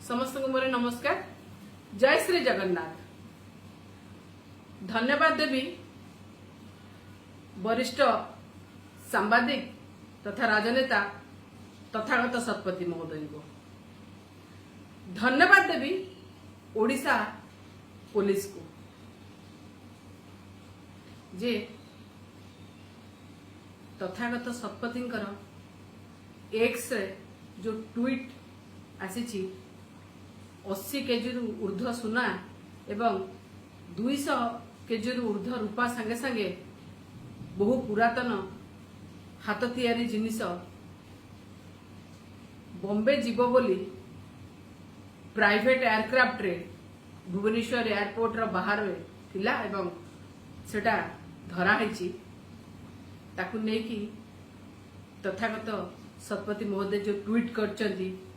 ସମସ୍ତଙ୍କୁ ମୋର ନମସ୍କାର। ଜୟ ଶ୍ରୀ ଜଗନ୍ନାଥ। ଧନ୍ୟବାଦ ଦେବି ବରିଷ୍ଠ ସାମ୍ବାଦିକ ତଥା ରାଜନେତା ତଥାଗତ ଶତପଥୀ ମହୋଦୟଙ୍କୁ। ଧନ୍ୟବାଦ ଦେବି ଓଡ଼ିଶା ପୋଲିସକୁ ଯେ ତଥାଗତ ଶତପଥୀଙ୍କର ଏକ୍ସରେ ଯୋଉ ଟ୍ୱିଟ୍ ଆସିଛି, 80 କେଜିରୁ ଉର୍ଦ୍ଧ୍ୱ ସୁନା ଏବଂ 200 କେଜିରୁ ଉର୍ଦ୍ଧ୍ୱ ରୂପା ସାଙ୍ଗେ ସାଙ୍ଗେ ବହୁ ପୁରାତନ ହାତ ତିଆରି ଜିନିଷ ବମ୍ବେ ଯିବ ବୋଲି ପ୍ରାଇଭେଟ ଏୟାରକ୍ରାଫ୍ଟରେ ଭୁବନେଶ୍ୱର ଏୟାରପୋର୍ଟର ବାହାରେ ଥିଲା ଏବଂ ସେଟା ଧରା ହେଇଛି। ତାକୁ ନେଇକି ତଥାଗତ ଶତପଥୀ ମହୋଦୟ ଯୋଉ ଟ୍ୱିଟ୍ କରିଛନ୍ତି।